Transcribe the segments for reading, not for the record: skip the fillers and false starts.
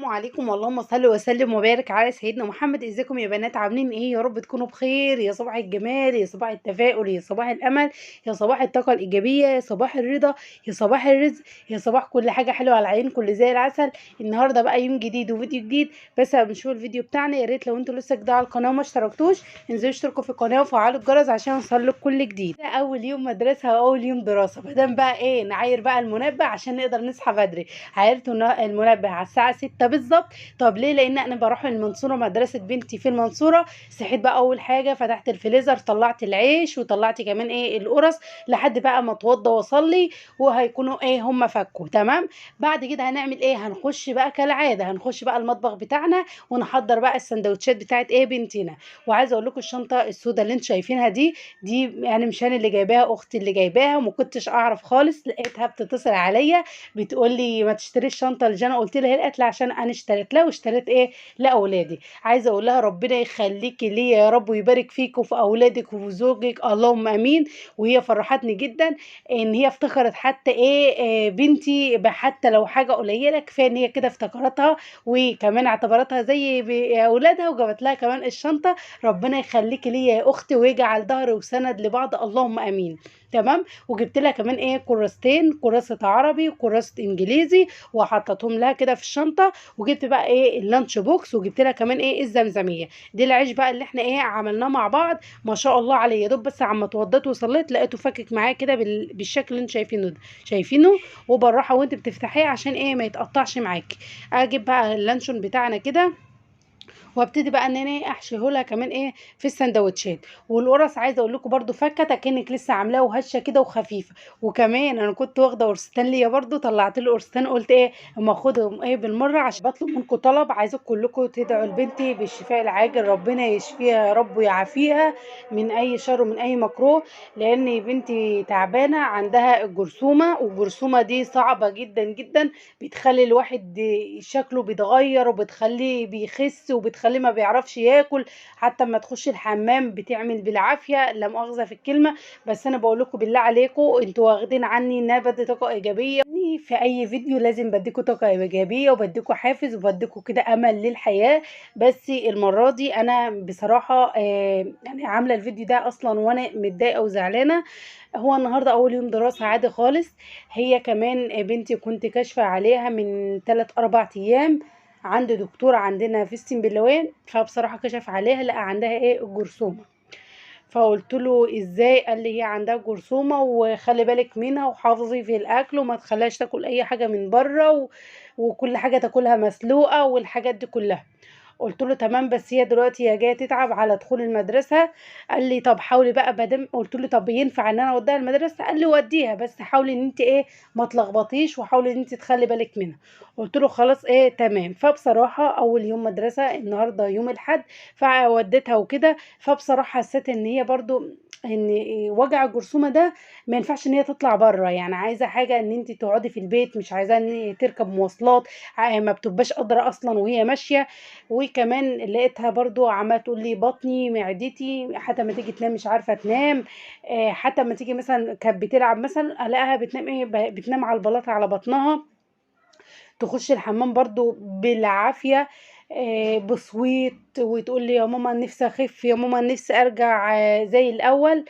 السلام عليكم، اللهم صل وسلم وبارك على سيدنا محمد. ازيكم يا بنات؟ عاملين ايه؟ يا رب تكونوا بخير. يا صباح الجمال، يا صباح التفاؤل، يا صباح الامل، يا صباح الطاقة الايجابية، يا صباح الرضا، يا صباح الرزق، يا صباح كل حاجة حلوة على العين، كل زي العسل. النهارده بقى يوم جديد وفيديو جديد، بس قبل ما نشوف الفيديو بتاعنا يا ريت لو انتوا لسه جداد على القناة وما اشتركتوش انزلوا اشتركوا في القناة وفعلوا الجرس عشان يوصلكوا كل جديد. ده اول يوم مدرسه واول يوم دراسة، مادام بقى ايه نعاير بقى المنبه عشان نقدر نصحى بدري. عايرت المنبه على الساعة 6 بالظبط. طب ليه؟ لان انا بروح المنصورة، مدرسه بنتي في المنصورة. صحيت بقى اول حاجة فتحت الفريزر، طلعت العيش وطلعت كمان ايه القرص لحد بقى ما اتوضى واصلي، وهيكونوا ايه هم فكوا تمام. بعد كده هنعمل ايه؟ هنخش بقى كالعادة، هنخش بقى المطبخ بتاعنا ونحضر بقى السندوتشات بتاعت ايه بنتنا. وعايزه اقول لكم الشنطة السوداء اللي انتوا شايفينها دي يعني مش انا اللي جايباها، اختي اللي جايباها، وما كنتش اعرف خالص. لقيتها بتتصل عليا بتقول لي ما تشتريش شنطه لجانا، قلت لها هي قالت لي عشان انا اشتريت لها واشتريت ايه لاولادي. عايزه اقول لها ربنا يخليكي ليا يا رب ويبارك فيك وفي اولادك وفي زوجك، اللهم امين. وهي فرحتني جدا ان هي افتكرت حتى ايه بنتي، حتى لو حاجة قليله كفاية ان هي كده افتكرتها، وكمان اعتبرتها زي اولادها وجابت لها كمان الشنطة. ربنا يخليكي ليا يا اختي ويجعل ظهر وسند لبعض، اللهم امين. تمام. وجبت لها كمان ايه كراستين، كراسة عربي وكراسه انجليزي، وحطيتهم لها كده في الشنطة. وجبت بقى ايه ال lunch box، وجبت لها كمان ايه الزمزميه دي، العيش بقى اللي احنا ايه عملناه مع بعض ما شاء الله عليه. يا دوب بس عما اتوضيت وصليت لقيته فكك معايا كده بالشكل اللي انتوا شايفينه ده، شايفينه؟ وبالراحه وانت بتفتحيه عشان ايه ما يتقطعش معاكي. اجيب بقى اللانشون بتاعنا كده وابتدي بقى ان انا احشيه لها كمان ايه في السندوتشات. والقرص عايزه اقول لكم برده فكه كانك لسه عاملاها وهشه كده وخفيفة. وكمان انا كنت واخده قرصتين ليا برده، طلعت له قرصتين قلت ايه اما اخدهم ايه بالمرة، عشان بطلب منكم طلب، عايزاكم كلكم تدعوا لبنتي بالشفاء العاجل، ربنا يشفيها يا رب ويعافيها من اي شر ومن اي مكروه، لان بنتي تعبانة عندها الجرثومه، والجرثومه دي صعبة جدا جدا، بتخلي الواحد شكله بيتغير وبتخليه بيخس وبتخليه ما بيعرفش ياكل، حتى ما تخش الحمام بتعمل بالعافية، لا مؤاخذة في الكلمة. بس انا بقول لكم بالله عليكم انتوا واخدين عني ان انا بدي طاقة ايجابية في اي فيديو، لازم بديكم طاقة ايجابية وبديكم حافز وبديكم كده امل للحياة. بس المرة دي انا بصراحة يعني عامله الفيديو ده اصلا وانا متضايقة وزعلانه. هو النهارده اول يوم دراسة عادي خالص، هي كمان بنتي كنت كاشفة عليها من 3 4 ايام عند دكتور عندنا في السنبلاوين، فبصراحة كشف عليها لقى عندها ايه الجرثومه. فقلت له ازاي؟ قال لي هي عندها جرثومة وخلي بالك منها وحافظي في الاكل وما تخليهاش تاكل اي حاجة من بره وكل حاجة تاكلها مسلوقة والحاجات دي كلها. قلت له تمام، بس هي دلوقتي هي جاية تتعب على دخول المدرسة. قال لي طب حاولي بقى بدم، قلت له طب ينفع ان انا اوديها المدرسة؟ قال لي وديها بس حاولي ان انت ايه ما تلخبطيش وحاولي ان انت تخلي بالك منها. قلت له خلاص ايه تمام. فبصراحة اول يوم مدرسه النهارده يوم الاحد فوديتها وكده، فبصراحة حسيت ان هي برضو ان وجع الجرثومه ده ما ينفعش ان هي تطلع بره، يعني عايزه حاجة ان انت تقعدي في البيت، مش عايزاه ان تركب مواصلات، ما بتبقاش قادرة اصلا وهي ماشية. وكمان لقيتها برضو عماله تقول لي بطني معدتي، حتى ما تيجي تنام مش عارفه تنام، حتى ما تيجي مثلا كانت بتلعب مثلا الاقيها بتنام ايه بتنام على البلاطه على بطنها، تخش الحمام برضو بالعافية بصويت، وتقول لي يا ماما نفسي اخف، يا ماما نفسي ارجع زي الاول.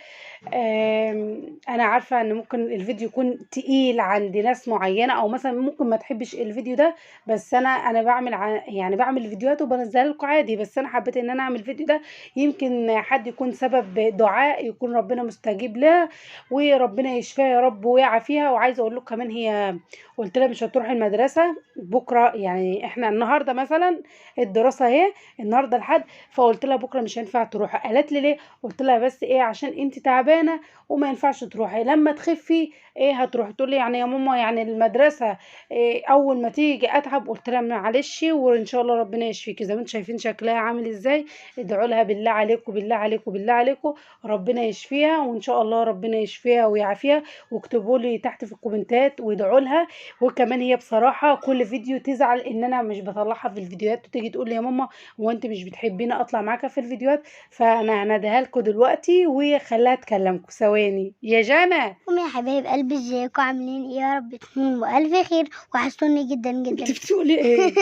انا عارفه ان ممكن الفيديو يكون تقيل عند ناس معينة، او مثلا ممكن ما تحبش الفيديو ده، بس انا بعمل يعني بعمل فيديوهات وبنزلها لكم عادي، بس انا حبيت ان انا اعمل الفيديو ده يمكن حد يكون سبب دعاء يكون ربنا مستجيب لها وربنا يشفيها يا رب ويعافيها. وعايزه اقول لكم كمان هي قلت لها مش هتروح المدرسة بكره، يعني احنا النهارده مثلا الدراسة اهي النهارده الحد، فقلت لها بكره مش هينفع تروحي. قالت لي ليه؟ قلت لها بس ايه عشان انت تعبانة وما ينفعش تروحي، لما تخفي ايه هتروحي. تقول لي يعني يا ماما يعني المدرسة إيه اول ما تيجي اتعب؟ قلت لها معلش وان شاء الله ربنا يشفيكي. زي ما انتم شايفين شكلها عامل ازاي، ادعوا لها بالله عليكم بالله عليكم بالله عليكم ربنا يشفيها، وان شاء الله ربنا يشفيها ويعافيها. واكتبوا لي تحت في الكومنتات وادعوا لها. وكمان هي بصراحة كل فيديو تزعل ان انا مش بطلعها في الفيديوهات، وتيجي تقول لي يا ماما هو انت مش بتحبيني اطلع معاكي في الفيديوهات؟ فانا هنديها لكم دلوقتي وخليها تكلمكم. ثواني يا جنى. يا حبايب قلبي. قلبي، ازيكم عاملين ايه؟ يا رب تكونوا بألف خير. وحشتوني جدا جدا. انت بتقولي ايه؟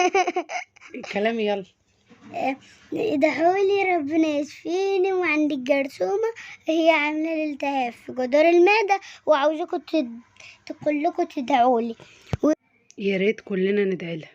كلامي يلا. ادعولي ربنا يشفيني، وعندي الجرثومة هي عاملة لي التهاب في جدار المعدة، وعاوزاكم كلكم تدعولي. يا ريت كلنا ندعي لها.